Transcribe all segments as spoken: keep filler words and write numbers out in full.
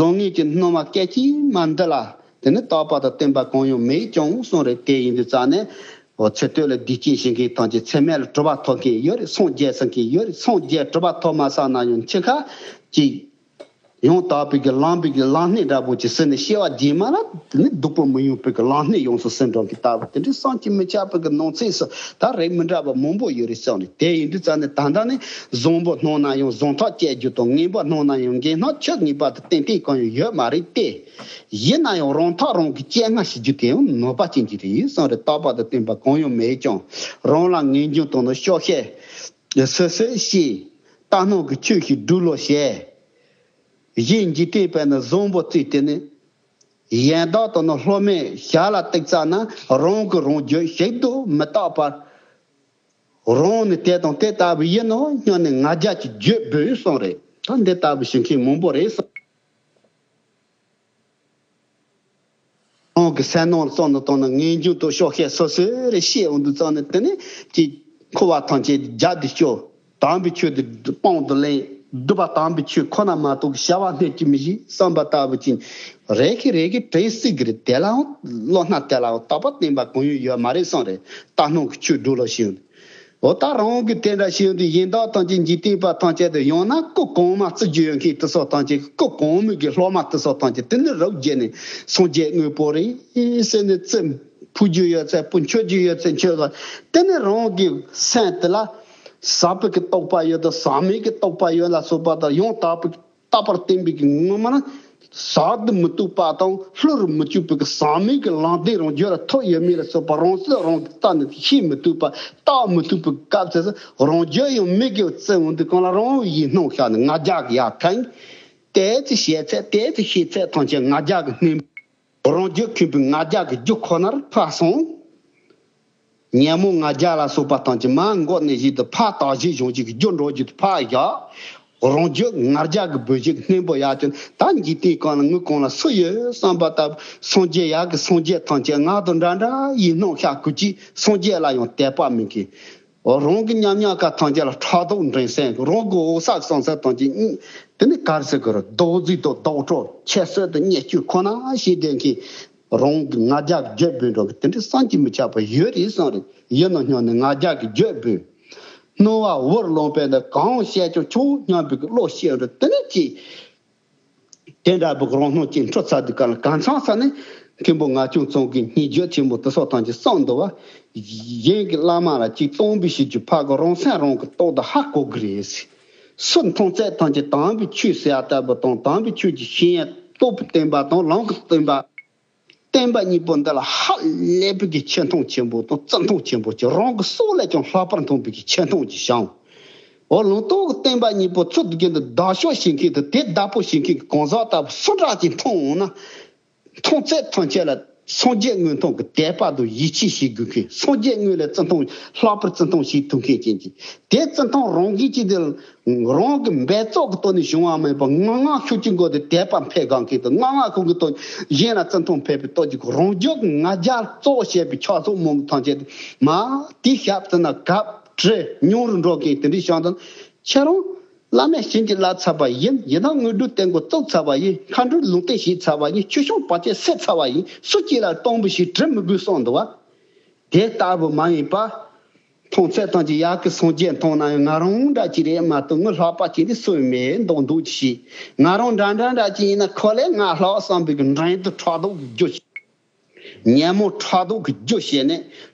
རང་ངོས་ཀྱི་སྣང་བ་སྐད་ཅིག་མ་འདི་ལ། དེ་ནི་རྟག་པ་དང་བརྟན་པ་གང་ཡང་མེད་ཀྱང་གསུངས་རེད། དེ་ཡིན་དུས་ཙང་ནས། འོ་ཚེ་སྟོད་ལ་སྡིག་ཅན་བྱེད་མཁན་ཐམས་ཅད་ཚེ་སྨད་ལ་གྲོད་པ་ཐོག་མཁན་ཡོད་རེད། སངས་རྒྱས་ཟེར་མཁན་ཡོད་རེད། སངས་རྒྱས་གྲོད་པ་ཐོག་མ་ཟ་ན་ཡང་འཆི་ཁ་ཅིག་ཡང་དག་པའི་གི་ལམ་པའི་གི་ལམ་སྣེ་འདྲ་པོ་ཅིག་ཟིན་ནས་སྐྱེ་བ་རྗེས་མ་ལ་དེ་ནི་སྡུག་པོ་མི་ཡོང་པའི་གི་ལམ་སྣེ་ཡོངས་སུ་ཟིན་འགྲོ་གི་ལྟ་བུ་དེ་འདྲའི་བསམ་གྱིས་མི་ཁྱབ་པའི་གི་ནང་ཚིགས་སུ་ད་རེས་མི་འདྲ་བ་མང་པོ་ཡོད་རེད་བསམ་ནས། དེ་ཡིན་དུས་ཙང་ནས་ད་ལྟ་ནི་བཟང་པོ་སྣང་ན་ཡང་བཟང་ཐག་བཅད་རྒྱུ་དང་། ངན་པ་སྣང་ན་ཡང་ངན་སྣང་ཆོས་ངེས་པར་དུ་ཏན་ཏན་གང་ཡང་ཡོད་མ་རེད་དེ། ཡིན་ན་ཡང་རང་ཐག་རང་གིས་བཅད་སྔ་ཞེས་རྒྱུ་དེ་ཡང་ནོར་བ་ཅན་གྱི་རེད་བསམ་རེད། རྟག་པ་དང་བརྟན་པ་གང་ཡང་མེད་ཀྱང་རང་ལ་ངེས་འབྱུང་དང་ནི་སྐྱོ་ཤས་སོ་སོའི་ཤེས། ལྟ་སྣང་གི་ཆོས་ཤིག་སྒྲུབ་ལོ་ཞེས། གཞན་འཇིག་རྟེན་པས་ནི་བཟང་པོ་བརྩིས་ཏེ་ནི། གཞན་དག་དང་ནི་སློབ་མས་ཞར་ལ་བཏེགས་ཙ་ན་རང་གི་རང་རྒྱུད་ཞིབ་ཏུ་མི་བརྟག་པར། རང་ནི་དེ་དང་དེ་ལྟ་བུ་ཡིན་ནོ་སྙམ་ནས་ང་རྒྱལ་གྱི་རྒྱུད་འབོད་གསུངས་རེད། ད་འདི་ལྟ་བུ་ཞིག་མཁན་མང་པོ་རེད་གསུངས། རང་གི་སེམས་ནང་ཙམ་དུ་བཏང་ན་ངེས་འབྱུང་དང་སྐྱོ་ཤས་སོ་སོ་རེ་ཤེས་འོང་དུས་ཙམ་ནས། དེ་ནས་ཀྱི་འཁོར་བ་ཐམས་ཅད་རྒྱབ་ཏུ་སྐྱོར། དམ་པའི་ཆོས་དེ་དཔང་དུ་ལེན། སྒྲུབ་པ་དམ་པའི་ཆོས་ཁོ་ན་མ་གཏོགས་བྱ་བ་སྣེ་གཅིག་མི་ཤེས་བསམ་པ་ལྟ་བུ་ཅིག་རེ་གི་རེ་གི་དྲན་སྲིད་ཀྱི་རེད། དེ་ལའང་བློ་སྣ་དེ་ལའང་རྟག་པ་བརྟན་པ་གང་ཡང་ཡོད་མ་རེད་བསམ་རེད། ལྟ་སྣང་གི་ཆོས་སྒྲུབ་ལོ་ཞེས། འོ་ད་རང་གི་དེ་འདྲ་ཞིག་འདི་གཞན་དག་ཐམས་ཅད་འཇིག་རྟེན་པ་ཐམས་ཅད་དུ་ཡང་ན་སྐུ་གོང་མ་བརྩི་རྒྱུ་ཡོད་མཁན་དེ་ཚོ་ཐམས་ཅད་སྐུ་གོང་མའི་གི་སློབ་མ་དེ་ཚོ་ཐམས་ཅད་དེ་ནི་རབ་རྒྱས་ནས་སངས་རྒྱས་དངོས་པོ་རེད་ཟེར་ནས་བརྩི། ཕུལ་རྒྱུ་ཡོད་ཚད་ཕུལ། མཆོད་རྒྱུ་ཡོད་ཚད་མཆོད་ལ། དེ་ནི་རང་གི་སེམས་དེ་ལ་ཟབ་པའི་གི་རྟོགས་པ་ཡོད་དང་ཟབ་མོའི་གི་རྟོགས་པ་ཡོད་ལ་སོགས་པ་དང་། ཡང་དག་པའི་རྟག་པར་བརྟན་པའི་གི་ངོ་མ་ན་ཟག་ཏུ་མི་བཏུབ་པ་དང་བསླུར་མི་བཅུག་པའི་གི་ཟབ་མོའི་གི་ལམ་བདེན་རང་རྒྱུད་ལ་ཐོབ་ཡོད་མེད་ལ་སོགས་པ་རང་ཚོད་རང་གི་རྟ་ནི་ཤེས་མི་ཐུབ་པ། བརྟག་མི་ཐུབ་པའི་སྐབས་ཚེ་རང་རྒྱུད་ཡང་མི་དགེ་བ་བརྩི་འོང་དུས་གང་ལ་རང་ཡིད་སྣང་ཤར་ནས་ང་རྒྱལ་གི་ཡར་ཁེངས། དེ་ཚེ་ཤེས་ཚད་དེ་ཚེ་ཤེས་ཚད་ཐམས་ཅད་ང་རྒྱལ་གི་སྣེ། རང་རྒྱུད་ཁེངས་པའི་ང་རྒྱལ་གྱི་རྒྱུ་ཁོ་ནར་ཕར་སོང་། ཉོན་མོངས་ང་རྒྱལ་ལ་སོགས་པ་ཐམས་ཅད་མར་འགོ་ནས་བཞིན་དུ་ཕར་དག་བྱེད་གཞོམ་བྱེད་ཀྱི་རྒྱུ་འགྲོ་རྒྱུ་དེ་ཕར་བཞག་རང་རྒྱུད་ང་རྒྱལ་གྱི་སྦུབ་ཞིག་སྣེ་པོ་ཡར་བསྐྱོན། ད་འཇིག་རྟེན་གང་ལ་ངུ་གང་ལ་སུ་ཡོད་བསམ་པ་ལྟ་བུ། སངས་རྒྱས་ཡག་གི་སངས་རྒྱས་ཐམས་ཅད་ང་དང་འདྲ་འདྲ་ཡིད་སྣང་ཤར་དགོས་ཀྱི། སངས་རྒྱས་ལ་ཡང་དད་པ་མེད་མཁན། རང་གི་ཉམས་མྱོང་ཁ་ཐམས་ཅད་ལ་ཕྲག་དོག་འགྲན་སེམས། རང་གི་འོ་ས་བསམ་ས་ཐམས་ཅད་གཉིས། དེ་ནི་ག་རེ་ཟེར་དགོས་རེད། རྡོག་རྫིས་དང་རྡོག་བྲོ་ཁྱད་གསོད་དང་བརྙས་བཅོས་ཁོ་ན་བྱེད་བསྡད་མཁན། རང་གི་ང་རྒྱལ་གྱི་རྒྱུད་སྦུབ་འགྲོ་གི་དེ་འདྲའི་བསམ་གྱིས་མི་ཁྱབ་པ་ཡོད་རེད་བསམ་རེད། ཡིན་ནོ་སྙམ་ནས་ང་རྒྱལ་གྱི་རྒྱུད་སྦུབ། སྣང་བ་འུར་ལངས་པས་ན་གང་བཤད་ཀྱང་ཆོག་སྙམ་པའི་བློ་སྐྱེ་འགྲོ། དེ་ནི་ཅི། དེ་འདྲ་བུ་རང་སྣང་ཅན་འཕྲོ་ཚར་དུས་གང་ལ་གང་ཚང་ས་ནས་མཁན་པོ་ང་ཆུང་ཚང་གི་སྙན་བརྒྱུད་ཆེན་པོ་དེ་ཚོ་ཐམས་ཅད་གསུངས་འདུག་བ། གཞན་གྱི་བླ་མ་ལ་ཅིག་སྟོན་པའི་ཞིག་རྒྱུ་ཕ་གི་རང་སེམས་རང་གི་རྟོགས་དང་ཧ་གོ་གི་རེད། སུ་མཐོང་ཚད་ཐམས་ཅད་དམ་པའི་ཆོས་ཟེར་ཡ་ལྟ་བུ་དང་། དམ་པའི་ཆོས་ཀྱི་ཤེས་ཡོན་རྟོགས་པའི་བསྟན་པ་དང་ལམ་གྱི་བསྟན་པ། བསྟན་པ་གཉིས་པོ་འདི་ལ་ཧ་ལས་པའི་གི་ཆེ་མཐོང་ཆེན་པོ་དང་བརྩི་མཐོང་ཆེན་པོ་ཅིག་རང་གི་སྲོག་ལས་ཀྱང་ལྷག་པར་མཐོང་པའི་གི་ཆེ་མཐོང་ཅིག་བྱུང་། འོ་ལུང་རྟོགས་ཀྱི་བསྟན་པ་གཉིས་པོ་ཚུལ་དུ་རྒྱུན་དུ་བདག་སྐྱོང་བྱེད་མཁན་དང་དེ་བདག་པོ་བྱེད་མཁན་གྱི་གང་ཟག་ལྟ་བུ་སུ་འདྲ་ཅིག་མཐོང་འོང་ན། མཐོང་ཚད་ཐམས་ཅད་ལ་སངས་རྒྱས་དངོས་མཐོང་གི་དད་པ་དང་ཡིད་ཆེས་བྱེད་དགོས་མཁན། སངས་རྒྱས་དངོས་ལ་བརྩི་མཐོང་ལྷག་པར་བརྩི་མཐོང་བྱེད་ཐུབ་མཁན་ཅན་གྱི་དེ་བརྩི་མཐོང་རང་གིས་ཅི་དེ་རང་གི་འབད་རྩོལ་གྱི་ཐོག་ནས་བྱུང་བ་མེད་པར་ངང་ངང་ཤུགས་ཀྱིས་འགོ་དེ་དད་པ་འཕེལ་དགོས་མཁན་དང་། ངང་ངང་ཁོང་གི་ཐོག་གཞན་ལ་བརྩི་མཐོང་འཕེལ་བའི་སྟོབས་ཀྱིས་རང་རྒྱུད་ཀྱི་ང་རྒྱལ་གཙོ་བོ་བྱས་པའི་ཆགས་སོགས་མང་གི་ཐམས་ཅད་དེ་མ་དེ་ཞབས་ཏུ་ན་གབ་བྲལ་ཉུང་རུ་འགྲོ་མཁན་དེ་འདྲའི་བྱུང་དང་། ཁྱེད་རང་བླ་མས་བྱིན་གྱིས་བརླབས་ཚར་བ་ཡིན། ཡི་དམ་དངོས་གྲུབ་སྟོན་གོ་བཙུགས་ཚར་བ་ཡིན། མཁའ་འགྲོའི་ལུང་བསྟན་བྱས་ཚར་བ་ཡིན། ཆོས་སྐྱོང་བར་ཆད་སེལ་ཚར་བ་ཡིན། སུ་གཅིག་ལ་སྟོན་པ་ཞིག་དྲི་མི་དགོས་གསུངས་འདུག་བ། དེ་ལྟ་བུ་མ་ཡིན་པ། མཐོང་ཚད་ཐམས་ཅད་ཡག་གི་སངས་རྒྱས་མཐོང་ན་ཡང་ང་རང་འདྲ་ཅིག་རེད་མ་གཏོགས་ངའི་ལྷག་པ་ཅིག་འདི་སུ་ཡང་མེད་མདོག་མདོག་ཅིག་བྱེད། ང་རང་འདྲ་འདྲ་འདྲ་ཅིག་ཡིན་ན་ཁོ་ལས་ང་ལྷག་བསམ་པའི་གི་འགྲན་བསྡུར་ཕྲག་དོག་གི་རྒྱུ་བྱེད། ཉོན་མོངས་ཕྲག་དོག་གི་རྒྱུ་བྱས་ནས་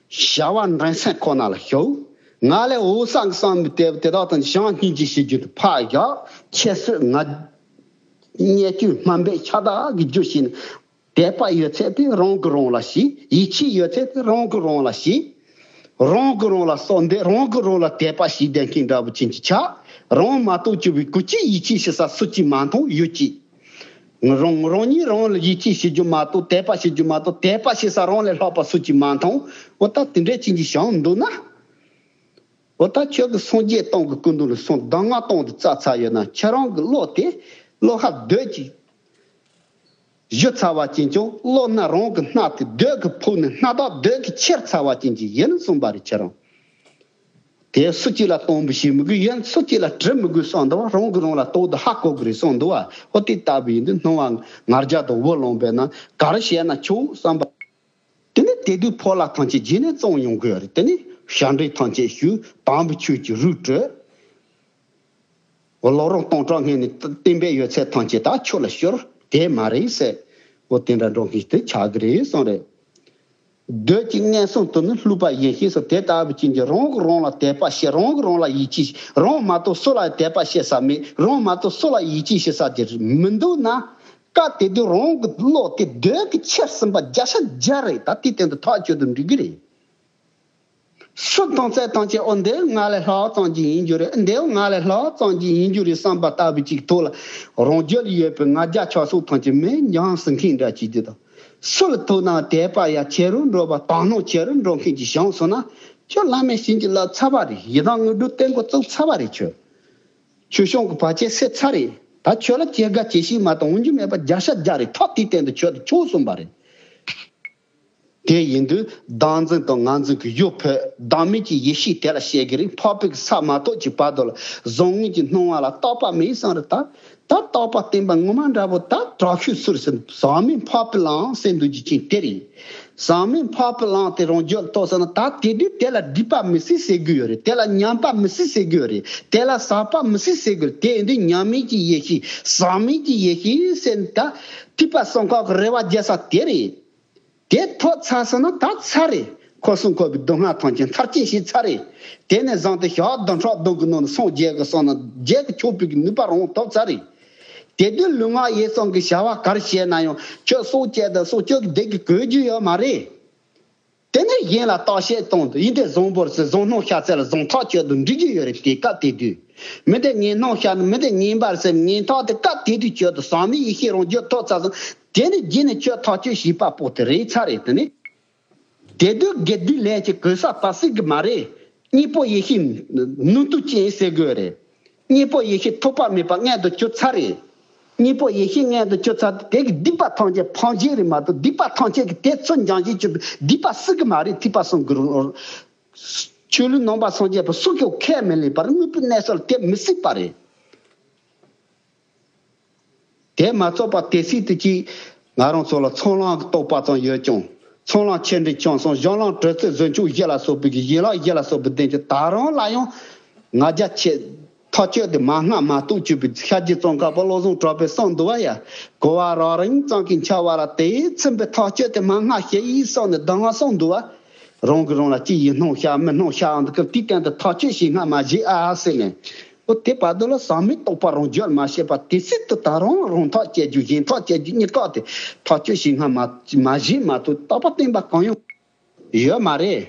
བྱ་བ་འགྲན་སེམས་ཁོ་ན་ལ་ཞུགས། ང་ལས་འོ་བསམ་གི་བསམ་པའི་དེ་དེ་དག་དང་བྱང་སྙིང་རྗེ་བྱེད་རྒྱུ་དེ་ཕར་བཞག་ཁྱད་གསོད་ང་བརྙས་བཅོས་དམའ་འབེབས་ཁྱབ་བརྡལ་གྱི་རྒྱུ་བྱས་ནས། དད་པ་ཡོད་ཚད་དེ་རང་གིས་རང་ལ་བྱེད། ཡིད་ཆེས་ཡོད་ཚད་དེ་རང་གིས་རང་ལ་བྱེད། རང་གིས་རང་ལ་གསོལ་འདེབས། རང་གིས་རང་ལ་དད་པ་བྱེད་བསྡད་མཁན་འདྲ་བོ་ཅན་གྱི་ཆ། རང་མ་གཏོགས་སྐྱིད་པའི་གུས་ཀྱི་ཡིད་ཆེས་བྱེད་ས་སུ་གཅིག་མ་མཐོང་ཡུལ་གཅིག་རང་རང་ཉིད་རང་ལ་ཡིད་ཆེས་བྱེད་རྒྱུ་མ་གཏོགས། དད་པ་བྱེད་རྒྱུ་མ་གཏོགས། དད་པ་བྱེད་ས་རང་ལས་ལྷག་པ་སུ་གཅིག་མ་མཐོང་། འོ་ད་དེ་འདྲའི་ཅན་གྱི་བྱུང་འདུག་ན། འོ་ད་ཁྱོད་ཀྱི་སངས་རྒྱས་སྟོང་གི་སྐུ་མདུན་ལ་སོང་གདམས་ངག་སྟོང་དུ་བཙལ་ཚར་ཡོད་ན། ཁྱེད་རང་གི་བློ་དེ་བློ་ཁ་རྡོལ་གྱིས་གཞུ་ཚར་བ་ཅན་ཀྱང་། བློ་སྣ་རང་གི་སྣ་དེ་རྡོལ་གྱིས་ཕུག་ནས་སྣ་ཐག་རྡོལ་གྱིས་ཁྱེར་ཚར་བ་ཅན་གྱི་ཡིན་གསུངས་པ་རེད། ཁྱེད་རང་ དེ་སུ་གཅིག་ལ་སྟོན་པ་བྱེད་མི་དགོས། ཡང་སུ་གཅིག་ལ་དྲི་མི་དགོས་བསམ་འདུག་བ། རང་གིས་རང་ལ་རྟོགས་དུ་ཧ་གོ་གི་རེད་བསམ་འདུག་བ། ཨོ་དེ་ལྟ་བུ་ཡིན་དུས་སྣང་བ་ང་རྒྱལ་དང་བུ་ལོན་པས་ན་ག་རེ་བྱས་ན་ཆོག་བསམ་པ། དེ་ནས་དེ་དུས་ཕོ་ལྷ་ཐམས་ཅད་རྗེས་ནས་བཙོང་ཡོང་གི་ཡོད་རེད། དེ་ནས་ཞབས་འདྲེན་ཐམས་ཅད་ཞུ། དམ་པའི་ཆོས་ཀྱི་རིགས་སྤྲོད། བླ་རུང་སྟོང་ཕྲག་སྔོན་ནས་བསྟན་པའི་ཡོད་ཚད་ཐམས་ཅད་ད་ཆོས་ལ་ཤོར་དེ་མ་རེད་ཟེར། འོ་དེ་འདྲ་འགྲོ་མཁན་དེ་ཆགས་ཀྱི་རེད་གསུངས་རེད། བདུད་ཀྱི་ངན་སོང་དུ་ནི་བསླུས་པ་ཡིན་ཞེས་སོ། དེ་ལྟ་བུ་ཅན་གྱི་རང་གིས་རང་ལ་དད་པ་བྱེད། རང་གིས་རང་ལ་ཡིད་ཆེས། རང་མ་གཏོགས་སུ་ལ་དད་པ་བྱེད་ས་མེད། རང་མ་གཏོགས་སུ་ལ་ཡིད་ཆེས་བྱེད་ས་དེ་མི་འདུག་ན། སྐབས་དེ་དུས་རང་གི་བློ་དེ་བདུད་ཀྱིས་ཁྱེར་ཟིན་པ་བརྒྱ་ཆ་བརྒྱ་རེད། ད་དེ་སྟེང་དུ་ཐག་གཅོད་དུ་འགྲིག་གི་རེད། སུ་མཐོང་ཚད་ཐམས་ཅད་ཨོ་འདི་ང་ལས་ལྷག་ཙམ་གྱི་ཡིན་རྒྱུ་རེད། འདི་ང་ལས་ལྷག་ཙམ་གྱི་ཡིན་རྒྱུ་རེད་བསམ་པ་ལྟ་བུ་ཅིག་ཐོག་ལ་རང་རྒྱུད་ལ་ཡོད་པའི་ང་རྒྱལ་ཆགས་སོགས་ཐམས་ཅད་མེད་འགྱངས་ཟིན་མཁན་འདྲ་ཅིག་དེ་དང་། སུ་ལ་ཐུག་ན་དད་པ་ཡང་ཆེ་རུ་འགྲོ་བ། དག་སྣང་ཆེ་རུ་འགྲོ་མཁན་ཅིག་བྱུང་སོང་ན། ཁྱོད་བླ་མའི་བྱིན་གྱིས་བརླབས་ཚར་བ་རེད། ཡི་དམ་དངོས་གྲུབ་སྟོན་འགོ་བཙུགས་ཚར་བ་རེད། ཁྱོད་ཆོས་སྐྱོང་གི་བར་ཆད་སེལ་ཚར་རེད། ད་ཁྱོད་ལ་སྐྱེ་རྒ་སྐྱེ་ཤི་མ་གཏོགས་འོང་རྒྱུ་མེད་པ་བརྒྱ་ཆ་བརྒྱ་རེད། ཐག་དེའི་སྟེང་དུ་ཁྱོད་དུ་ཆོད་སོང་བ་རེད། དེ་ཡིན་དུས་བདག་འཛིན་དང་ང་འཛིན་གྱི་གཡོ་ཕོད། བདག་མེད་ཀྱི་ཡེ་ཤེས་དེ་ལ་བཤད་ཀྱི་རེད། འཕགས་པའི་ས་མ་ཐོབ་ཀྱི་བར་དུ་ལ་བཟང་ངན་གྱི་སྣང་བ་ལ་རྟོག་པ་མེད་བསམ་རེད། ད་ད་རྟོག་པ་བརྟན་པ་ངོ་མ་འདྲ་པོ་ད་དྲག་ཤུལ་ཚུར་ཟིན། ཟག་མེད་འཕགས་པའི་ལམ་ཟེར་འདུག་རྒྱུ་ཅན་དེ་རེད། ཟག་མེད་འཕགས་པའི་ལམ་དེ་རང་རྒྱུད་ཐོབ་སོང་ན། ད་དེ་དུས་དེ་ལ་སྒྲིབ་པ་མི་སྲིད་ཟེར་གྱི་ཡོད་རེད། དེ་ལ་ཉམས་པ་མི་སྲིད་ཟེར་གྱི་ཡོད་རེད། དེ་ལ་ཟག་པ་མི་སྲིད་ཟེར་གྱི་ཡོད་རེད། དེ་ཡིན་དུས་མྱ་ངན་གྱི་ཡེ་ཤེས་ཟག་མེད་ཀྱི་ཡེ་ཤེས་ཟེར་ད་ཐོས་པ་སེམས་ཁམས་ཀྱི་རེ་བ་རྒྱག་ས་དེ་རེད། དེ་ཐོབ་ཚར་སོང་ན་ད་ཚར་རེད། འཁོར་གསུམ་འཁོར་བའི་སྡུག་བསྔལ་ཐམས་ཅད་མཐར་ཆད་བྱས་ཚར་རེད། དེ་ནས་བཟུང་སྟེ་ཞག་བདུན་ཕྲག་བདུན་གྱི་ནང་ནས་སངས་རྒྱས་ཀྱི་སོང་ན་རྒྱས་ཀྱི་ཆོག་པའི་གི་ནུས་པ་རང་ཐོབ་ཚར་རེད། དེ་དུས་ལུས་ངག་ཡིད་གསུམ་གྱི་བྱ་བ་ག་རེ་བྱས་ན་ཡང་ཁྱོད་སྲོག་བཅད་དང་སྲོག་གཅོད་ཀྱི་བདེ་སྐྱིད་གོ་རྒྱུ་ཡོད་མ་རེད། དེ་ནས་གཞན་ལ་བརྟག་དཔྱད་གཏོང་དུ་ཡིན་ཏེ་བཟང་པོར་ཟེར། བཟང་སྣང་ཤར་ཚད་ལ་བཟང་ཐག་གཅོད་དུ་འགྲིག་རྒྱུ་ཡོད་རེད། དེ་སྐབས་དེ་དུས་མི་དེ་ངན་སྣང་ཤར་ན་མི་དེ་ངན་པར་ཟེར། ངན་ཐག་དེ་སྐབས་དེ་དུས་གཅོད་དུ་ཟག་མེད་ཡེ་ཤེས་རང་རྒྱུད་ཐོབ་ཚར་སོང་། དེ་ནས་རྗེས་ནས་ཁྱོད་ཐག་གཅོད་བྱེད་པ་པོ་དེ་རེད་ཚར་རེད། དེ་ནས། དེ་དུས་དགེ་སྡིག་ལས་ཀྱི་གོལ་ས་བབས་སྲིད་ཀྱི་མ་རེད། གཉེན་པོ་ཡེ་ཤེས་ནུས་མཐུ་ཅན་ཟེར་དགོས་རེད། གཉེན་པོ་ཡེ་ཤེས་ཐོགས་པ་མེད་པ་མངལ་དུ་གྱུར་ཚར་རེད། གཉེན་པོ་ཡེ་ཤེས་མངལ་དུ་གྱུར་ཚར་དེ་གི་སྡིག་པ་ཐམས་ཅད་ཕམ་བྱེད་རེད་མ་གཏོགས་སྡིག་པ་ཐམས་ཅད་ཀྱི་དེ་ཚོ་འགྱངས་བྱེད་གྱུར་པའི་སྡིག་པ་སྲིད་ཀྱི་མ་རེད། ཐེག་པ་གསུམ་གྱི་རང་ཆོས་ལུགས་ནང་པ་སངས་རྒྱས་པ་སུ་ཀྱང་ཁས་མི་ལེན་པར་དངོས་པོའི་གནས་ས་ལ་དེ་མི་སྲིད་པ་རེད། དེ་མ་ཚད་པ་དེ་སྲིད་དུ་ཅིག་ང་རང་ཚོ་ལ་ཚོགས་ལམ་གྱི་རྟོགས་པ་ཙམ་ཡོད་ཀྱང་། ཚོགས་ལམ་ཆེ་འབྲིང་ཆུང་གསུམ། གཞན་ལམ་དྲོད་ཚད་བཟོ་ཆུང་བཞི་ལ་སོགས་པའི་གི་ཡན་ལག་བཞི་ལ་སོགས་པའི་ལྡན་ཅིང་། ད་རུང་ལ་ཡང་ང་རྒྱལ་ཆེ་ཐག་ཆོད་དེ་མ་སྔ་མ་ཐུག་བཅུག་པའི་ཤར་རྒྱུད་ཙོང་ཁ་པ་བློ་བཟང་གྲགས་པས་གསུངས་འདུག་བ་ཡ། གོ་བ་རང་རིང་ཙམ་གྱིས་འཆར་བ་ལ་དེས་ཚིམ་པའི་ཐག་ཆོད་དེ་མ་སྔ་ཞེས་ཡིས་གསུངས་ནས་གདམས་ངག་གསུངས་འདུག་བ། རང་གིས་རང་ལ་ཅི་ཡིན་སྣང་ཤར་མི་སྣང་ཤར་འདུག་སྐབས་དེའི་སྟེང་དུ་ཐག་གཅོད་བྱེད་སྔ་མ་བཞེས་ཨ་ཟེར་ནས། འོ་དེ་བར་དུ་ལ་ཟག་མེད་རྟོགས་པ་རང་རྒྱུད་མ་ཤེས་པ་དེ་སྲིད་དུ་ད་རུང་རང་ཐག་བཅད་རྒྱུ་གཞན་ཐག་བཅད་རྒྱུ་གཉིས་ཀ་དེ་ཐག་གཅོད་བྱེད་སྔ་མ་མ་བཞེས་མ་ཐུབ་རྟོགས་པ་བརྟན་པ་གང་ཡང་ཡོད་མ་རེད།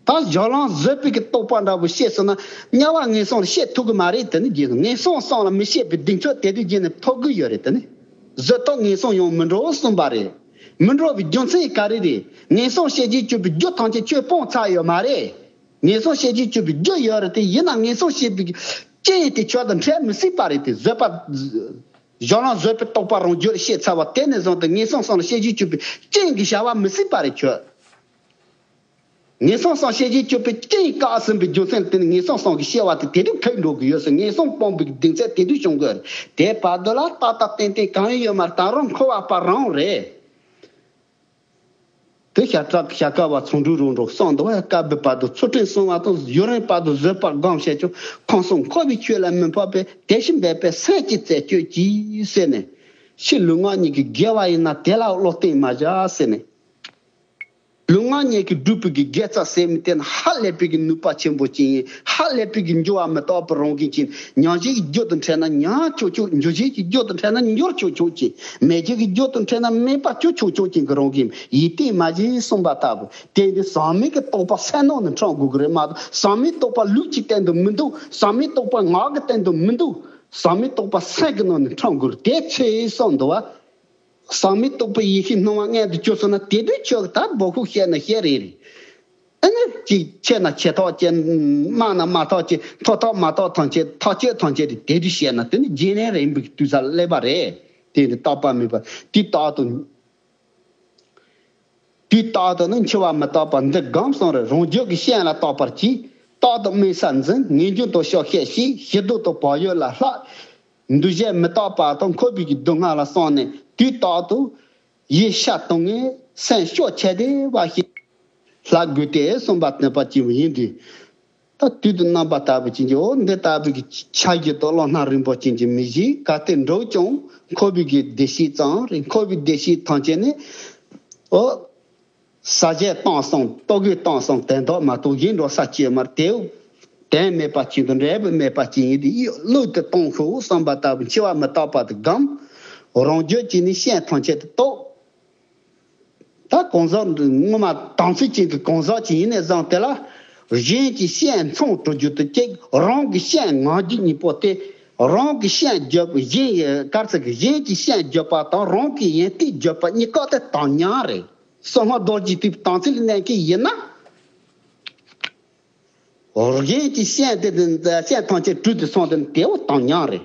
ད་སྦྱོར་ལམ་བཟོད་པའི་གི་རྟོགས་པ་འདྲ་པོ་ཤེས་སོང་ན་དམྱལ་བ་ངན་སོང་ལ་སྐྱེ་ཐུབ་གི་མ་རེད། དེ་ནི་རྗེས་སུ་ངན་སོང་གསུམ་ལ་མི་སྐྱེ་བའི་གདེང་ཚོད་དེ་དུས་རྗེས་ནས་ཐོབ་གི་ཡོད་རེད། དེ་ནི་བཟོད་ཐོབ་ངན་སོང་ཡང་མི་འགྲོ་གསུངས་པ་རེད། མི་འགྲོ་བའི་རྒྱུ་མཚན་ག་རེ་རེད། ངན་སོང་སྐྱེ་བྱེད་གཅོད་པའི་རྒྱུ་ཐམས་ཅད་ཁྱོད་སྤོང་ཚར་ཡོད་མ་རེད། ངན་སོང་སྐྱེ་བྱེད་གཅོད་པའི་རྒྱུ་ཡོད་རེད་དེ། ཡིན་ན་ངན་སོང་སྐྱེ་བའི་རྐྱེན་དེ་ཁྱོད་དང་འཕྲད་མི་སྲིད་པ་རེད་དེ། བཟོད་པ། སྦྱོར་ལམ་བཟོད་པའི་རྟོགས་པ་རང་རྒྱུད་ལ་ཤེས་ཚར་བ་དེ་ནས་བཟུང་སྟེ་ངན་སོང་གསུམ་ལ་སྐྱེ་བྱེད་གཅོད་པའི་རྐྱེན་གྱི་བྱ་བ་མི་སྲིད་པ་རེད་ཁྱོད། ངན་སོང་གསུམ་སྐྱེ་བྱེད་གཅོད་པའི་རྐྱེན་བཀག་ཟིན་པའི་རྒྱུ་མཚན་དེ་ནི་ངན་སོང་གསུམ་གྱི་སྐྱེ་བ་དེ་དེ་དུས་ཐེག་འགྲོ་གི་ཡོད་ཟེར། ངན་སོང་སྤོང་བའི་གདེང་ཚད་དེ་དུས་བྱུང་གི་ཡོད་རེད། དེ་བར་དུ་ལ་ཏག་ཏག་ཏན་ཏན་གང་ཡང་ཡོད་མ་རེད། ད་རུང་འཁོར་བ་པ་རང་རེད། དེ་ཤ་ཁྲག་ཤ་ཀ་བ་ཚོང་འབྲུ་རོ་འབྲོག་གསུམ་འདུག་བ། སྐབས་འདི་བར་དུ་ཚུལ་ཁྲིམས་སྲུང་བ་དང་ཡུན་རིང་བར་དུ་བཟོད་པ་སྒོམ་བྱས་ཀྱང་ཁམས་གསུམ་འཁོར་བའི་ཆོས་ལ་མི་འཕངས་པས་དེ་བཞིན་སྦས་པའི་སེམས་ཀྱི་རྩད་གཅོད་ཀྱིས་ཟེར་ནས། ཕྱི་ལུས་ངག་གཉིས་ཀྱི་དགེ་བ་ཡིན་ན་དེ་ལ་བློ་གཏད་མ་བཞག་ཟེར་ནས། ལུས་ངག་གཉིས་ཀྱིས་བསྒྲུབས་པའི་གི་དགེ་རྩ་ཟེར་མི་དེ་ནི་ཧ་ལས་པའི་གི་ནུས་པ་ཆེན་པོ་ཅན་ཡིན། ཧ་ལས་པའི་གི་འགྱུར་བ་མི་རྟག་པའི་རང་བཞིན་ཅན། མྱང་བྱེད་ཀྱི་རྒྱུ་དང་འཕྲད་ན་མྱང་ཆོག་ཆོག་འགྱུར་བྱེད་ཀྱི་རྒྱུ་དང་འཕྲད་ན་འགྱུར་ཆོག་ཆོག་ཅན། མེད་བྱེད་ཀྱི་རྒྱུ་དང་འཕྲད་ན་མེད་པ་ཆོག་ཆོག་ཅན་གྱི་རང་བཞིན་ཡིད་བརྟན་མ་བྱས་གསུངས་པ་ལྟ་བུ། དེ་འདི་ཟག་མེད་ཀྱི་རྟོགས་པ་སེམས་ནང་ནས་འཁྲུངས་དགོས་ཀྱི་རེད་མ་གཏོགས། ཟག་མེད་རྟོགས་པ་ལུས་ཀྱི་སྟེང་དུ་མི་འདུག་ཟག་མེད་རྟོགས་པ་ངག་གི་སྟེང་དུ་མི་འདུག་ཟག་མེད་རྟོགས་པ་སེམས་ཀྱི་ནང་ནས་འཁྲུངས་དགོས་རེད། དེ་ཚེ་གསུངས་འདུག་བ། ཟག་མེད་རྟོགས་པའི་ཡེ་ཤེས་སྣང་བ་མངལ་དུ་གྱུར་སོང་ན་དེ་དུས་ཁྱོད་ཀྱིས་ད་འབོད་ཤུགས་བཤད་ན་བཤད་རེད་རེད། ཨ་ནི་ཅིག་ཆེ་ན་ཆེ་ཐག་ཆོད། དམའ་ན་དམའ་ཐག་ཆོད། མཐོ་ཐག་དམའ་ཐག་ཐམས་ཅད་ཐག་ཆོད་ཐམས་ཅད་རེད། དེ་དུས་བཤད་ན་དེ་ནི་རྗེས་ནས་རིང་པོའི་དུས་ས་སླེབས་པ་རེད། དེ་ནི་རྟག་པ་མེད་པ་དེ་རྟག་ཏུ། དུས་རྟག་ཏུ་ནི་འཆི་བ་མི་རྟག་པ་འདི་སྒོམ་གསུངས་རེད། རང་རྒྱུད་ཀྱི་སྤྱན་ལ་བརྟག་པར་གྱིས། རྟག་ཏུ་དམན་ས་འཛིན། ངེས་འབྱུང་དུ་སྐྱོ་ཤས་ཤིག་ཞི་དུལ་དུ་བག་ཡོད་ལ་ལྷག་འདུ་བྱེད་མི་རྟག་པ་དང་འཁོར་བའི་གི་སྡུག་བསྔལ་ལ་སོང་ནས་དུས་རྟག་ཏུ་ཡིད་ཤ་གཏོང་ངེས་སེམས་སྐྱོ་ཆེ་བདེ་བ་ཞིག་ལྷག་དགོས་ཏེ་གསུངས་པ་བསྟན་པ་ཅིག་ཡིན་དུས། ད་དུས་དུ་རྣམ་པ་ལྟ་བུ་ཅན་གྱི་འོ་འདི་ལྟ་བུའི་གི་ཆ་བཞི་དང་བློ་སྣ་རིང་པོ་ཅན་གྱི་མི་གཞི་ག་དེ་འགྲོ་ཀྱང་འཁོར་བའི་གི་བདེ་སྐྱིད་ཙམ་རེད། འཁོར་བའི་བདེ་སྐྱིད་ཐམས་ཅད་ནི་འོ། ཟ་བྱས་བཏང་སོང་ལྟོ་གོས་བཏང་སོང་དེ་མདོག་མ་གཏོགས་གཞན་འགྲོ་ས་ཅི་མར་དེའུ་དོན་མེད་པ་ཅིག་དང་འབྲས་བུ་མེད་པ་ཅིག་ཡིན་དུས་བློས་དེ་གཏོང་ཤོག་བསམ་པ་ལྟ་བུ་འཆི་བ་མི་རྟག་པ་དེ་སྒོམ། རང་རྒྱུད་ཀྱི་ནི་སེམས་ཐམས་ཅད་དེ་རྟོགས། ད་གང་ཟག་འདི་ངོ་མ་དམ་ཚིག་ཅན་གྱི་གང་ཟག་ཅིག་ཡིན་ནས་བཟུང་དེ་ལ་གཞན་གྱི་སེམས་མཚོན་གྲུ་རྒྱུ་དེ་གཅིག་རང་གི་སེམས་ངང་རྒྱུ་གཉིས་པོ་སྟེ། རང་གི་སེམས་བརྗོད་པ་གཞན་ཡི་གར་ཚིག་གི་གཞན་གྱི་སེམས་བརྗོད་པ་དང་རང་གི་ཡོན་ཏན་བརྗོད་པ་གཉིས་ཀ་དེ་དོན་མཉམ་རེད། གསང་སྔགས་རྡོ་རྗེ་ཐེག་པའི་དམ་ཚིག་ལ་གནས་མཁན་ཡིན་ན། གཞན་གྱི་སེམས་དེ་དེ་སེམས་ཐམས་ཅད་གྲུ་དེ་སོང་དེ་དེའོ་དོན་མཉམ་རེད།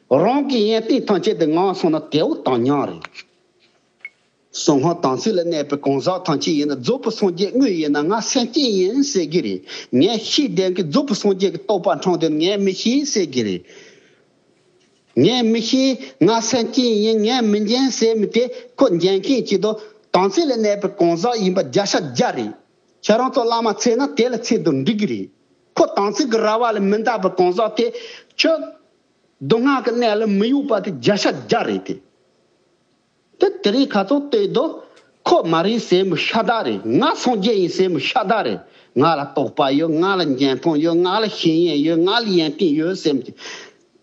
རང་གི་ཡོན་ཏན་ཐམས་ཅད་དེ་ངང་སོང་ན་དེའོ་དོན་མཉམ་རེད། གསང་སྔགས་དམ་ཚིག་ལ་གནས་པའི་གང་ཟག་ཐམས་ཅད་ཡིན་ན་རྫོགས་པའི་སངས་རྒྱས་དངོས་ཡིན་ན་ང་སེམས་ཅན་ཡིན་ཟེར་གྱི་རེད། ངས་ཤེས་ལྡན་གྱི་རྫོགས་པའི་སངས་རྒྱས་ཀྱི་རྟོགས་པ་འཕྲང་དེ་ངས་མི་ཤེས་ཟེར་གྱི་རེད། ངས་མི་ཤེས། ང་སེམས་ཅན་ཡིན། ངས་མི་ཉན་ཟེར་མི་དེ་ཁོ་ཉན་མཁན་གཅིག་དང་དམ་ཚིག་ལ་གནས་པའི་གང་ཟག་ཡིན་པ་བརྒྱ་ཆ་བརྒྱ་རེད། ཁྱེད་རང་ཚོ་བླ་མ་འཚོལ་ན་དེ་ལ་འཚོལ་དུ་འགྲིག་གི་རེད། ཁོ་དམ་ཚིག་གི་ར་བ་ལ་མི་འདག་པའི་གང་ཟག་དེ་ཁྱོད་སྡུག་བསྔལ་གྱི་གནས་ལ་མི་གཡུག་པ་དེ་བརྒྱ་ཆ་བརྒྱ་རེད་དེ། དེ་དེ་རིང་ཁ་ཚོགས་སྟོད་དུ་ཁོ་མ་རེད་ཟེར་མི་ཤ་སྟག་རེད། ང་སངས་རྒྱས་ཡིན་ཟེར་མི་ཤ་སྟག་རེད། ང་ལ་རྟོགས་པ་ཡོད། ང་ལ་འཇོན་ཐང་ཡོད། ང་ལ་ཤེས་ཡོན་ཡོད། ང་ལ་ཡོན་ཏན་ཡོད་ཟེར་མི་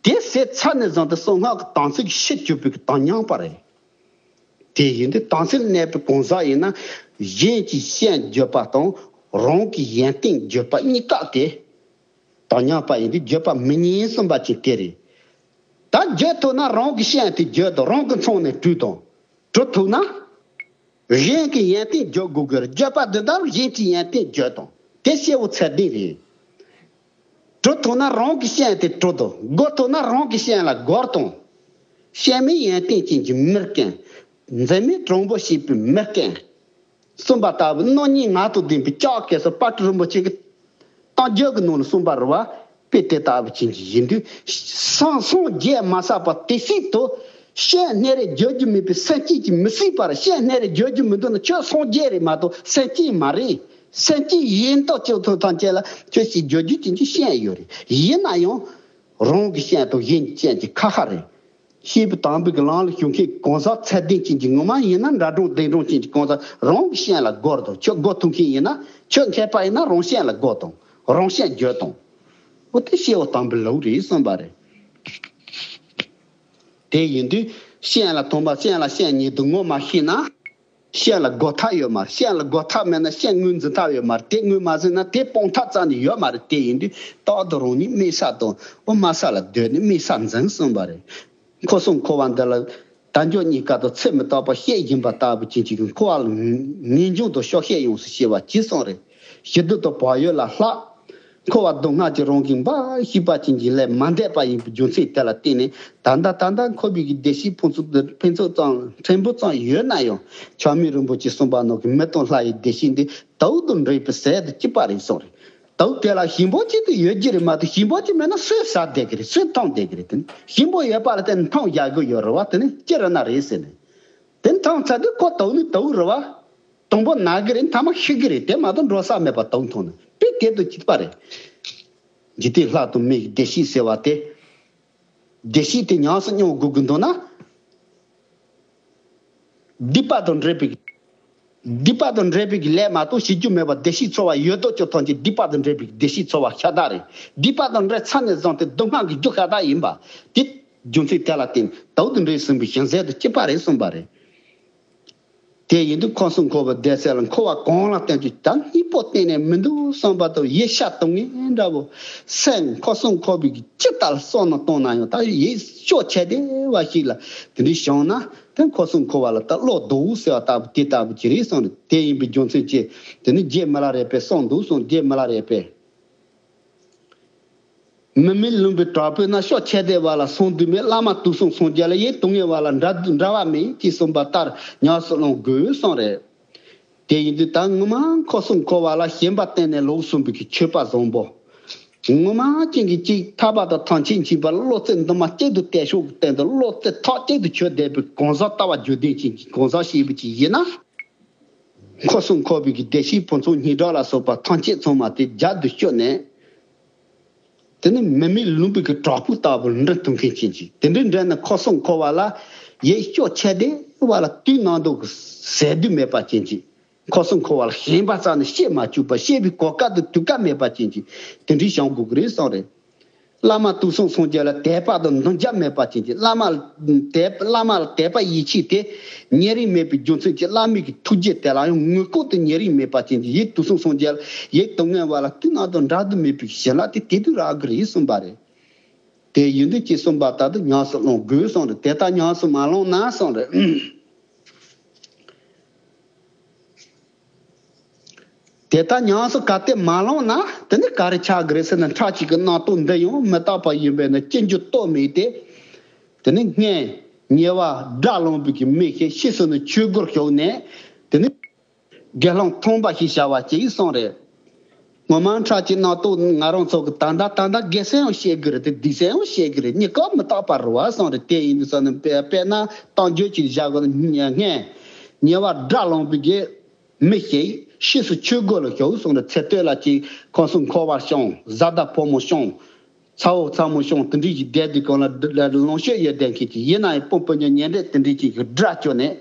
དེ་ཟེར་ཚར་ནས་བཟུང་སྟེ་གསང་སྔགས་ཀྱི་དམ་ཚིག་གི་ཕྱིར་གྱུར་པའི་དོན་མཉམ་པ་རེད། དེ་ཡིན་དུས་དམ་ཚིག་གནས་པའི་གང་ཟག་ཡིན་ན་གཞན་གྱི་སེམས་བརྗོད་པ་དང་རང་གི་ཡོན་ཏན་བརྗོད་པ་གཉིས་ཀ་དེ་དོན་མཉམ་པ་ཡིན་དུས་བརྗོད་པ་མི་ཉན་གསུངས་པ་ཅིག་དེ་རེད། ད་བརྗོད་ཐུབ་ན་རང་གི་སེམས་དེ་བརྗོད་དང་རང་གི་མཚོན་ནས་གྲུ་དང་གྲུ་ཐུབ་ན། གཞན་གྱི་ཡོན་ཏན་བརྗོད་དགོས་དགོས་རེད། བརྗོད་པ་འདི་ལྟར་གཞན་གྱི་ཡོན་ཏན་བརྗོད་དང་དེ་སྐྱེ་བོ་ཚད་ལྡན་རེད། གྲུ་ཐུབ་ན་རང་གི་སེམས་དེ་གྲུ་དང་སྒོ་ཐུབ་ན་རང་གི་སེམས་ལ་སྒོར་དང་། སྐྱེ་མེད་ཡོན་ཏན་ཅན་གྱི་མི་རྐྱང་། འཛད་མེད་དྲང་པོ་བྱེད་པའི་མི་རྐྱང་། གསུངས་པ་ལྟ་བུ་རྣམ་གཉིས་ངང་དུ་ལྡན་པའི་ལྕགས་གེ་སར་དཔལ་སྤྲུལ་རིན་པོ་ཆེ་གི་རྟགས་འཇུག་གི་ནང་ལ་གསུངས་པ་རེད་བ། དཔེ་དེ་ལྟ་བུ་ཅན་གྱི་ཡིན་དུས་སངས་སངས་རྒྱས་མ་བསགས་པ་དེ་སྲིད་དུ་སེམས་སྣེ་རེ་བརྗོད་རྒྱུ་མེད་པའི་སེམས་ཅན་གྱིས་མི་སྲིད་པར། སེམས་སྣེ་རེ་བརྗོད་རྒྱུ་མི་འདུག་ན་ཁྱོད་སངས་རྒྱས་རེད་མ་གཏོགས་སེམས་ཅན་མ་རེད། སེམས་ཅན་ཡིན་མདོག་ཅིག་ཐུག་ཐང་ཅན་ལ་ཁྱོད་ཅིག་བརྗོད་རྒྱུ་ཅན་གྱི་སེམས་ཡོད་རེད། ཡིན་ན་ཡང་རང་གི་སེམས་དང་གཞན་གྱི་སེམས་ཀྱི་ཁ་ཁ་རེད། ཤེས་པ་དམ་པའི་གི་ལམ་ལ་ཞུགས་མཁན་གང་ཟག་ཚད་ལྡན་ཅན་གྱི་ངོ་མ་ཡིན་ན་འདྲ་གྲོང་བདེ་གྲོང་ཅན་གྱི་གང་ཟག་རང་གི་སེམས་ལ་སྒོར་དང་། ཁྱོད་སྒོ་ཐུག་མཁན་ཡིན་ན་ཁྱོད་མཁས་པ་ཡིན་ན་རང་སེམས་ལ་སྒོ་དང་རང་སེམས་བརྗོད་དང་། འོ་དེ་སྐྱེ་བོ་དམ་པའི་ལུགས་རེད་གསུངས་པ་རེད། དེ་ཡིན་དུས་སེམས་ལ་དམ་པ་སེམས་ལ་སེམས་ཉིད་དུ་ངོ་མ་ཤེས་ན། སེམས་ལ་སྒོ་ཐག་ཡོད་མ་རེད། སེམས་ལ་སྒོ་ཐག་མེད་ན་སེམས་ངོས་འཛིན་ཐབས་ཡོད་མ་རེད། དེ་ངོས་མ་ཟིན་ན་དེ་སྤང་ཐབས་རྩ་ནས་ཡོད་མ་རེད། དེ་ཡིན་དུས་རྟག་ཏུ་རང་ཉིད་དམིགས་བསལ་དང་འོ་དམིགས་བསལ་ལ་སྡོད་ནས་དམིགས་བསལ་འཛིན་གསུངས་པ་རེད། འཁོར་གསུམ་འཁོར་བ་འདི་ལ་དལ་འབྱོར་གཉིས་ཀ་དང་ཚེ་མི་རྟག་པ་བཤད་བཞིན་པ་ལྟ་བུ་ཅན་གྱི་འཁོར་བ་ལ་ངེས་འབྱུང་དང་སྐྱོ་ཤས་ཡོངས་སུ་ཤེས་པ་ཅི་གསུངས་རེད། ཞི་དུལ་དང་བག་ཡོད་ལ་ལྷག་འཁོར་བ་སྡུག་བསྔལ་གྱི་རང་བཞིན་འབའ་ཞིག་པ་ཅན་གྱི་ལས་མ་འདས་པ་ཡིན་པའི་རྒྱུ་མཚན་དེ་ལ་བརྟེན་ནས་ད་ལྟ་ད་ལྟ་འཁོར་བའི་གི་བདེ་སྐྱིད་ཕུན་ཚོགས་འདི་ཕུན་ཚོགས་ཙམ་ཕྲན་བུ་ཙམ་ཡོད་ན་ཡང་ཆགས་མེད་རིན་པོ་ཆེ་གསུངས་པ་ནང་གི་མི་དང་ལྷ་ཡི་བདེ་སྐྱིད་འདི་དུག་དང་འདྲེས་པའི་ཟས་དང་གཅིག་པ་རེད་གསུངས་རེད། དུག་དེ་ལ་ཞིམ་པོ་གཅིག་ཏུ་ཡོད་ཀྱི་རེད་མ་གཏོགས་ཞིམ་པོ་གཅིག་མེད་ན་སུས་ཟ་བསྡད་ཀྱི་རེད། སུས་འཐུང་བསྡད་ཀྱི་རེད། དེ་ནི་ཞིམ་པོ་ཡོད་པ་ལ་བརྟེན་ནས་འཐུང་རྒྱག་གི་ཡོད་རེད་བ། དེ་ནི་ཅི་རེད་ན་རེད་ཟེར་ནས་དེ་འཐུང་ཚར་དུས་ཁོ་དུག་ནི་དུག་རེད་བ། དང་པོ་ན་གི་རེད། མཐའ་མ་ཤི་གི་རེད། དེ་མ་གཏོགས་འགྲོ་ས་མེད་པ་དུག་འཐུང་ནི་དཔེ་དེ་དང་གཅིག་པ་རེད། འཇིག་རྟེན་ལྷ་དང་མི་ཡི་བདེ་སྐྱིད་ཟེར་བ་དེ། བདེ་སྐྱིད་དེ་ཉམས་སུ་མྱོང་དགོས་ཀྱི་འདུག་ན། སྡིག་པ་དང་འདྲེས་པའི། སྡིག་པ་དང་འདྲེས་པའི་ལས་མ་གཏོགས་བྱེད་རྒྱུ་མེད་པ་བདེ་སྐྱིད་ཚོར་བ་ཡོད་མདོག་ཅིག་ཐོན་ཏེ་སྡིག་པ་དང་འདྲེས་པའི་བདེ་སྐྱིད་ཚོར་བ་ཤ་སྟག་རེད། སྡིག་པ་དང་འདྲེས་ཚར་ནས་བཟུང་སྟེ་སྡུག་བསྔལ་གྱི་རྒྱུ་ཤ་སྟག་ཡིན་པ་དེ་རྒྱུ་མཚན་དེ་ལ་བརྟེན་དུག་དང་འདྲེས་ཟིན་པའི་ཞིང་ཟས་དང་གཅིག་པ་རེད་གསུངས་པ་རེད། དེ་ཡིན་དུས་འཁོར་གསུམ་འཁོར་བའི་བདེ་ཚད་ལ་འཁོར་བ་གང་ལ་བརྟེན་ཏེ་ད་གཉིས་པོ་གཏན་ནས་མི་འདུག་བསམ་པ་དང་ཡིད་ཤ་གཏོང་ངེས་འདྲ་བོ། སེམས་འཁོར་གསུམ་འཁོར་བའི་ཅི་ལྟར་བསམ་བློ་གཏོང་ན་ཡང་ད་ཡིད་སྐྱོ་ཆེ་བདེ་བ་ཞིག་ལ་དེ་འདྲའི་བྱུང་ན་དེ་འཁོར་གསུམ་འཁོར་བ་ལ་ད་བློ་ལྡོག་ཟེར་བ་ལྟ་བུ་དེ་ལྟ་བུ་ཅིག་རེད་གསུངས་ནས། དེ་ཡིན་པའི་རྒྱུ་མཚན་གྱིས་དེ་ནི་རྗེ་མི་ལ་རས་པས་གསུངས་འདུག་གསུངས། རྗེ་མི་ལ་རས་པས། མི་མེད་ལུང་པའི་བྲག་ཕུག་ན། ཕྱོགས་ཆེ་བདེ་བ་ལ་སོང་དུས་མེད། བླ་མ་དུག་གསུམ་སངས་རྒྱས་ལ། ཡེ་དུག་ངན་བ་ལ་འདྲ་འདྲ་བ་མེད་ཅེས་གསུངས་པ་ལྟར་ཉམས་སུ་བླང་དགོས་གསུངས་རེད། དེ་ཡིན་དུས་ད་ངོ་མ་འཁོར་གསུམ་འཁོར་བ་ལ་ཞེན་པ་གཏན་ནས་ལོག་གསུངས་པའི་གི་ཆོས་པ་བཟང་པོ། ངོ་མ་ཅན་གྱི་གཅིག་ཐར་པ་དང་ཐམས་ཅད་མཁྱེན་པ་བློ་རྩེ་འདུན་མ་གཅིག་ཏུ་གཏད་ཕྱོགས་ཀྱི་སྟེང་དུ་བློ་རྩེ་ཐག་གཅིག་ཏུ་ཆོད་བསྡད་པའི་གང་ཟག་ལྟ་བ་རྒྱུད་ལྡན་ཅན་གྱི་གང་ཟག་ཞེས་པ་ཅིག་ཡིན་ན། འཁོར་གསུམ་འཁོར་བའི་གི་བདེ་གཤེགས་ཕུན་ཚོགས་སྙན་གྲགས་ལ་སོགས་པ་ཐམས་ཅད་ཚང་མ་དེ་རྒྱབ་ཏུ་བསྐྱུར་ནས། དེ་ནི་མི་མེད་ལུང་པའི་གི་བྲག་ཕུག་ལྟ་བུར་འགྲིམ་ཐུབ་མཁན་ཅན་ཅིག་དེ་འདྲའི་འགྲིམ་ནས་འཁོར་གསུམ་འཁོར་བ་ལ་ཡིད་སྐྱོ་ཆད་བསྡད་པ་ལ་དུས་ནམ་དུ་གི་ཟད་དུས་མེད་པ་ཅན་ཅིག་འཁོར་གསུམ་འཁོར་བ་ལ་ཞེན་པ་རྩ་ནས་སྐྱེ་མ་བཅུག་པ། སྐྱེ་བའི་གོ་སྐབས་དང་དུས་སྐབས་མེད་པ་ཅན་ཅིག་དེ་འདྲའི་བྱུང་དགོས་ཀྱི་རེད་བསམ་རེད། བླ་མ་དུས་གསུམ་སངས་རྒྱས་ལ་དད་པ་དང་འདུན་རྒྱག་མེད་པ་ཅན་གྱི་བླ་མ་ལ་དད་བླ་མ་ལ་དད་པ་ཡིད་ཆེས་དེ་ཉེ་རིང་མེད་པའི་རྒྱུ་མཚན་གྱིས་བླ་མའི་གི་ཐུགས་རྗེ་དེ་ལ་ཡང་ངོས་ལྐོག་ཏུ་ཉེ་རིང་མེད་པ་ཅན་གྱི་ཡིད་དུས་གསུམ་སངས་རྒྱས་ལ་ཡིད་དུ་མངོན་པ་ལ་དུས་ནམ་དུ་འབྲལ་དུ་མེད་པའི་ཞེན་ལག་དེ་དེ་དུས་རག་གི་རེད་གསུངས་པ་རེད། དེ་ཡིན་དུས་ཀྱི་གསུངས་པ་ལྟར་དུ་ཉམས་སུ་བླང་དགོས་གསུངས་རེད། དེ་ལྟར་ཉམས་སུ་མ་བླངས་ན་གསུངས་རེད། དེ་ལྟར་ཉམས་སུ་གལ་ཏེ་མ་བླངས་ན་དེ་ནི་ག་རེ་ཆགས་ཀྱི་རེད་ཟེར་ན། ཁྲག་གཅིག་གི་རྣམ་རྟོག་འདི་ཡང་མི་རྟག་པ་ཡིན་པས་ན་ཅི་འགྱུར་རྟོག་མེད་དེ། དེ་ནི་སྔོན་ཉེ་བར་དགྲར་ལངས་པའི་གི་མི་ཞིག་ཕྱིས་སུ་ནི་ཆོས་སྒོར་ཞུགས་ནས། དེ་ནི་དགེ་སློང་མཐོང་བ་ཞེས་བྱ་བ་ཅིག་གསུངས་རེད། ངོ་མ་ཁྲག་གཅིག་རྣམ་རྟོག་ང་རང་ཚོ་གི་ད་ལྟ་ད་ལྟ་དགེ་སེམས་ཡང་བཤད་ཀྱི་རེད་དེ་སྡིག་སེམས་ཡང་བཤད་ཀྱི་རེད། གཉིས་ཀ་མི་རྟག་པ་རེད་བ་གསུངས་རེད། དེ་ཡིན་དུས་ཙམ་ནས་དཔེ་དཔེར་ན་རྟགས་འཇུག་ཅིག་བཞག་དགོས་ན། སྔོན་ཉེ་བར་དགྲར་ལངས་པའི་གི་མི་ཞིག་ཕྱིས་སུ་ཆོས་སྒོ་ལ་ཞུགས་གསུངས་རེད། ཚེ་སྟོད་ལ་ཅིག་ཁང་གསུམ་འཁོར་བར་བྱུང་། བཟའ་ཟླ་ཕོ་མོ་བྱུང་། ཚ་བོ་ཚ་མོ་བྱུང་། དེ་འདྲའི་ཞིག་བསྡད་དུས་གང་ལ་ལོངས་སྤྱོད་ཡོད་བསྡད་མཁན་ཅིག་ཡིན་ན་ཡང་སྤུན་སྤུན་ཉེ་ཉེ་འབྲེལ་དེ་འདྲའི་ཅིག་གི་དགྲར་གྱུར་ནས།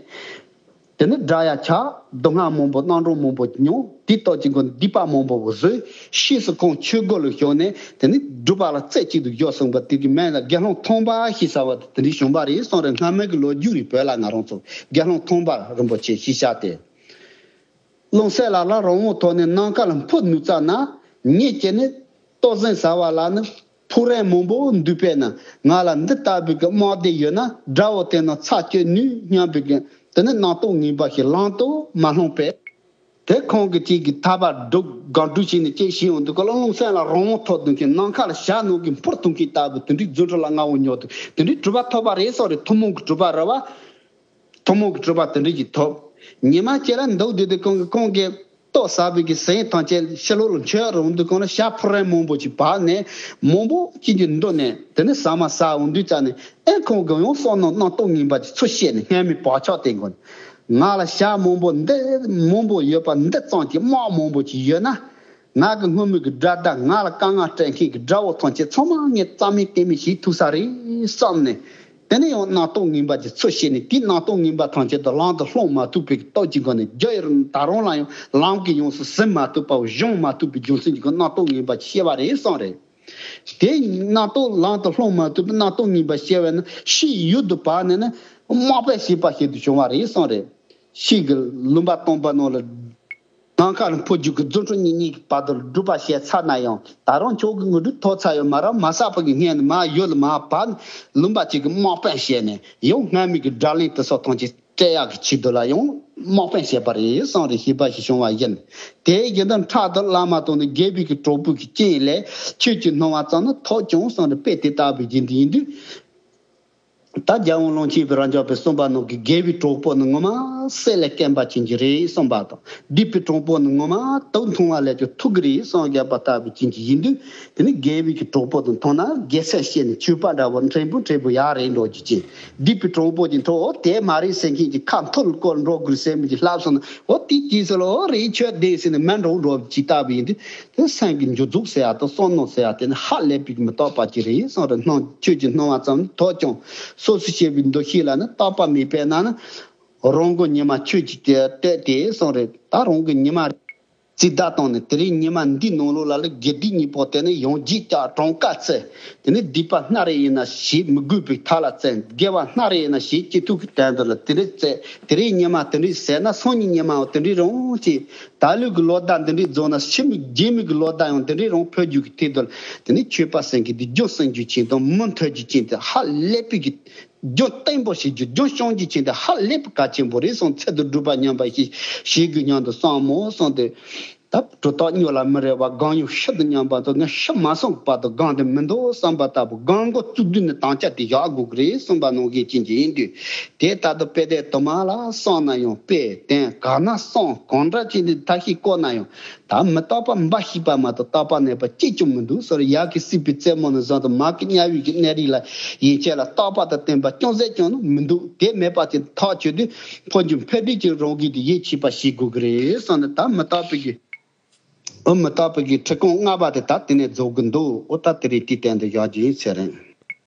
དེ་ནི་དགྲ་ཡང་ཆགས། སྡུག་བསྔལ་མང་པོ་རྣམ་གྲངས་མང་པོ་མྱོང་། དེ་ལྟ་ཅིག་གི་སྡིག་པ་མང་པོ་བཟོས། ཕྱིས་སུ་ཁོང་ཆོས་སྒོ་ལ་ཞུགས་ནས་དེ་ནི་སྒྲུབ་པ་ལ་རྩེ་གཅིག་ཏུ་གཞོལ་གསུངས་པ་དེ་གི་མིང་ལ་དགེ་སློང་མཐོང་བ་ཞེས་བྱ་བ་དེ་འདྲའི་བྱུང་བ་རེད་གསུངས་རེད། སྔ་མའི་གི་ལོ་རྒྱུས་རེད། བོད་ལ་ང་རང་ཚོ་དགེ་སློང་མཐོང་བ་རིན་པོ་ཆེ་ཞེས་བྱ་སྟེ། རླུང་སེམས་ལ་ལ་རང་དབང་ཐོག་ནས་ནམ་མཁའ་ལ་འཕུར་ནུས་ཙམ་ན། ངེད་ཀྱིས་ནི་ལྟོ་ཟན་ཟ་བ་ལ་ནི་ཕུག་རོན་མང་པོ་འདུས་པས་ན། ང་ལ་འདི་ལྟ་བུའི་གི་རྨག་སྡེ་ཡོད་ན་དགྲ་བོ་དེ་ནི་ཚར་གཅོད་ནུས་སྙམ་པའི་གི་དེ་ནི་རྣམ་རྟོག་ངན་པ་ཞིག་ལམ་དུ་མ་སློང་པས། དེ་ཁོང་གི་གཅིག་གི་ཐར་པ་སྒྲུབ་སྒང་སྒྲུབ་བྱས་ནས་ཅིག་ཤི་ཡོང་དུས་ག་ལ་རླུང་སེམས་ལ་རང་དབང་ཐོབ་དུས་ཀྱི་ནམ་མཁའ་ལ་ཞག་ནང་གི་འཕུར་ཐུབ་མཁན་ལྟ་བུ་དེ་འདྲའི་རྫུ་འཕྲུལ་ལ་མངའ་འོང་མྱོང་དུས་དེ་འདྲའི་གྲུབ་པ་ཐོབ་པ་རེད་གསུངས་རེད། ཐུན་མོང་གི་གྲུབ་པ་རེད་བ། ཐུན་མོང་གི་གྲུབ་པ་དེ་འདྲ་ཞིག་ཐོབ། ཉི་མ་གཅིག་ལ་འདུག་བསྡད་དུས་ཁོང་གིས་ཁོང་གིས་ལྟོ་ཟ་བའི་གི་ཟན་ཐམས་ཅད་ཕྱི་ལོགས་ལ་འཁྱེར་རུང་དུས་ཁོང་ལ་ཞག་ཕུག་རོན་མང་པོ་ཅིག་བབས་ནས་མང་པོ་ཅིག་གི་འདུག་ནས་དེ་ནས་ཟ་མ་ཟ་འོང་དུས་ཙ་ནས་ཨེ་ཁོང་གིས་ཡང་བསམ་མནོ་རྣམ་རྟོག་ངན་པ་ཅིག་ཚུར་བཤད་ནས་སྔ་མའི་བག་ཆགས་དེ་མགོ་ནས་ང་ལ་ཞག་མང་པོ་འདི་མང་པོ་ཡོད་པ་འདི་ཙམ་གྱིས་དམག་མང་པོ་ཅིག་ཡོད་ན། ང་གི་སྔོན་མའི་གི་དགྲ་དང་ང་ལ་དཀའ་ངལ་སྤྲད་མཁན་གི་དགྲ་བོ་ཐམས་ཅད་ཚང་མ་ངས་རྩ་མེད་གཏན་མེད་བྱེད་ཐུབ་ས་རེད་བསམ་ནས། དེ་ནས་ཡང་རྣམ་རྟོག་ངན་པ་ཅིག་ཚུར་བཤད་ནས་དེའི་རྣམ་རྟོག་ངན་པ་ཐམས་ཅད་དུ་ལམ་དུ་སློང་མ་ཐུབ་པའི་སྟོབས་ཀྱི་སྒོ་ནས་རྒྱུ་ཡི་རང་ད་རུང་ལ་ཡང་ལམ་གྱི་ཡོངས་སུ་ཟིན་མ་ཐུབ་པ་སྦྱོང་མ་ཐུབ་པའི་རྒྱུ་མཚན་གྱི་སྒོ་རྣམ་རྟོག་ངན་པ་ཅིག་སྐྱེ་བ་རེད་བསམ་རེད། དེ་རྣམ་རྟོག་ལམ་དུ་སློང་མ་ཐུབ་པའི་རྣམ་རྟོག་ངན་པ་སྐྱེ་བས་ན་ཕྱིའི་ཡུལ་དུ་བབས་ནས་ན་དམག་དཔོན་བྱེད་པ་ཞིག་ཏུ་བྱུང་བ་རེད་བསམ་རེད། ཕྱིའི་གི་ལུང་པ་སྟོང་པ་ནང་ལ། ནམ་མཁའ་ལ་འཕུར་རྒྱུ་གི་རྫུ་འཕྲུལ་གཉིས་གཉིས་ཀྱི་བར་དུ་སྒྲུབ་པ་བྱས་ཚར་ན་ཡང་ད་རུང་ཁྱོད་ཀྱི་དངོས་གྲུབ་ཐོབ་ཚར་ཡོད་མ་རེད། མ་བསགས་པ་གི་སྔོན་ནས་མར་ཡུལ་ལ་མར་བབས་ནས་ལུང་པ་གཅིག་གི་དམག་དཔོན་བྱས་ནས་ཡང་སྔ་མའི་གི་དགྲ་ལན་དེ་ཚོ་ཐམས་ཅད་སྤྲད་ཡག་གི་ཆེད་དུ་ལ་ཡང་དམག་དཔོན་བྱས་པ་རེད་བསམ་རེད། ཞེས་པ་ཞིག་བྱུང་བ་ཡིན། དེ་ཡི་དོན་ཕྲག་ཏུ་བླ་མ་དང་ནི་རྒྱལ་པོའི་གི་གྲོགས་པོ་གི་རྐྱེན་ལས་ཆོས་ཀྱི་སྣང་བ་ཙམ་ནི་ཐོབ་ཀྱང་བསམ་རེད། དཔེ་དེ་ལྟ་བུའི་རྒྱུན་དུ་ཡིན་དུས། ད་རྒྱལ་དབང་ཀློང་ཆེན་པའི་རབ་འབྱམས་པའི་གསུངས་པ་ནང་གི་རྒྱལ་བའི་གྲོགས་པོ་ནི་ངོ་མ་སྲེད་ལས་སྐེམ་པ་ཅན་གྱི་རེད་གསུངས་པ་དང་། སྡིག་པའི་གྲོགས་པོ་ནི་ངོ་མ་དུག་འཐུང་བ་ལས་ཀྱང་ཐུག་གི་རེད་གསུངས་བཞག་པ་ལྟ་བུ་ཅན་གྱི་ཡིན་དུས། དེ་ནི་རྒྱལ་བའི་གི་གྲོགས་པོ་དང་མཐུན་ན་རྒྱལ་སྲས་བཤད་ནས་ཆོས་པ་འདྲ་བོ་ཕྲན་བུ་ཕྲན་བུ་ཡག་རེད་འགྲོ་རྒྱུ་ཅན། སྡིག་པའི་གྲོགས་པོ་ཅན་ཐོག་འོ་དེ་མ་རེད་ཟེར་མཁན་གྱི་ཁ་འཐོར་སྐོར་འགྲོ་དགོས་ཟེར་མི་གྱི་ལྷབ་སོང་ན་འོ་དེ་དུས་སུ་ལ་འོ་རེད་ཆོས་བདེན་ཟེར་ནས་མ་འགྲོ་འགྲོ་ཅིག་ལྟ་བུ་ཡིན་དུས། དེ་སེམས་ཀྱི་འགྱུར་ལྡོག་ཟེར་ཡ་དང་བསམ་མནོ་ཟེར་ཡ་དེ་ནི་ཧ་ལས་པའི་མི་རྟག་པ་ཅིག་རེད་གསུངས་རེད། སྣང་ཆོས་ཀྱི་སྣང་བ་ཙམ་ཐོབ་ཀྱང་སོ་སོ་སྐྱེ་བོའི་འདུ་ཤེས་ལ་ནི་རྟག་པ་མེད་པས་ན་ནི་རང་མགོ་ཉི་མ་ཆོས་ཀྱི་དེ་བལྟས་ཏེ་གསུངས་རེད། ད་རང་གི་ཉི་མ་རྩིས་བརྡ་བཏང་ནས་དེ་རིང་ཉི་མ་འདིའི་ནང་ལོགས་ལ་ལ་དགེ་སྡིག་གཉིས་པོ་དེ་ནི་ཡང་རྒྱས་བསྐྱར་གྲངས་ཀ་བཙལ། དེ་ནི་སྡིག་པ་སྣ་རེ་ཡིན་ན་ཞེ་མི་དགོས་པའི་མཐའ་ལ་བཙལ། དགེ་བ་སྣ་རེ་ཡིན་ན་ཞེ་སྐྱིད་སྡུག་གི་དོན་དུ་ལ་དེ་རིང་བཙལ། དེ་རིང་ཉི་མ་དེ་འདྲའི་ཟེར་ན་སང་ཉིན་ཉི་མའང་དེ་འདྲའི་རང་གཅིག་ད་ལོའི་གི་ལོ་ཟླ་འདི་འདྲའི་རྫོགས་ན་ཕྱི་མའི་རྗེས་མའི་གི་ལོ་ཟླ་ཡང་འདི་འདྲའི་རང་འཕོ་རྒྱུ་གི་ཐད་དུ་དེ་ནི་ཆོས་པ་སེང་གེ་འདི་རྒྱུ་སེང་རྒྱུ་ཅན་དང་མུ་མཐུད་རྒྱུ་ཅན་དེ་ཧ་ལས་པའི་གི་རྒྱུ་བརྟན་པོ་ཞིག་རྒྱུ་རྒྱུ་སྐྱོང་རྒྱུ་ཅན་དེ་ཧ་ལས་པའི་གལ་ཆེན་པོ་རེད་གསུངས། ཚེ་འདིར་སྒྲུབ་པ་ཉམས་པ་ཞིག་བྱེད་དགོས་སྙམ་དུ་བསམ་མོ་གསུངས་ཏེ། ད་གྲུབ་རྟགས་སྨྱོ་ལ་མི་རེ་བ། གང་ཡང་ཤི་དང་མཉམ་པ་དང་། ངས་ཤི་མ་སོང་བར་དུ་གང་དེ་མི་འདུག་བསམ་པ་ལྟ་བུ། གང་མགོ་བཙུགས་དུས་ནས་དམ་བཅའ་དེ་བཞག་དགོས་ཀྱི་རེད་གསུངས་པ་ནང་བཞིན་ཅན་གྱི་ཡིན་དུས། དེ་ལྟར་དུ་དཔེ་དེབ་དུ་མ་ལ་བསམ་ན་ཡང་དཔེ་དེ་ག་ན་བསམ་གང་འདྲ་ཅིག་འདི་ཐ་ཤི་བཀོད་ན་ཡང་། ད་མི་རྟག་པ་འབའ་ཞིག་པ་མ་གཏོགས་རྟག་པ་གནས་པ་གཅིག་ཀྱང་མི་འདུག་ཟེར། ཡ་གི་སྲིད་པའི་རྩེ་མོ་ནས་བཟུང་སྟེ་མ་གི་དམྱལ་བའི་གི་གནས་རིགས་ལ་ཡན་ཆད་ལ་རྟག་པ་དང་བརྟེན་པ་ཅུང་ཟད་ཀྱང་མི་འདུག་དེ་མེད་པ་ཅིག་ཐག་ཆོད་དུས། འཕོ་འགྱུར་འཕེལ་འགྲིབ་ཀྱི་རང་བཞིན་དེ་ཡིད་ཆེས་པ་ཞིག་དགོས་ཀྱི་རེད་བསམ་ནས། ད་མི་རྟག་པའི་གི་ཨོ་མི་རྟག་པའི་གི་ཁྲིད་ཁང་ལྔ་པ་དེ་ད་དེ་ནས་རྫོགས་གི་འདུག་ཨོ་ད་དེ་རིང་དེའི་སྟེང་དུ་བཞག་རྒྱུ་ཡིན་ཟེར་རེད།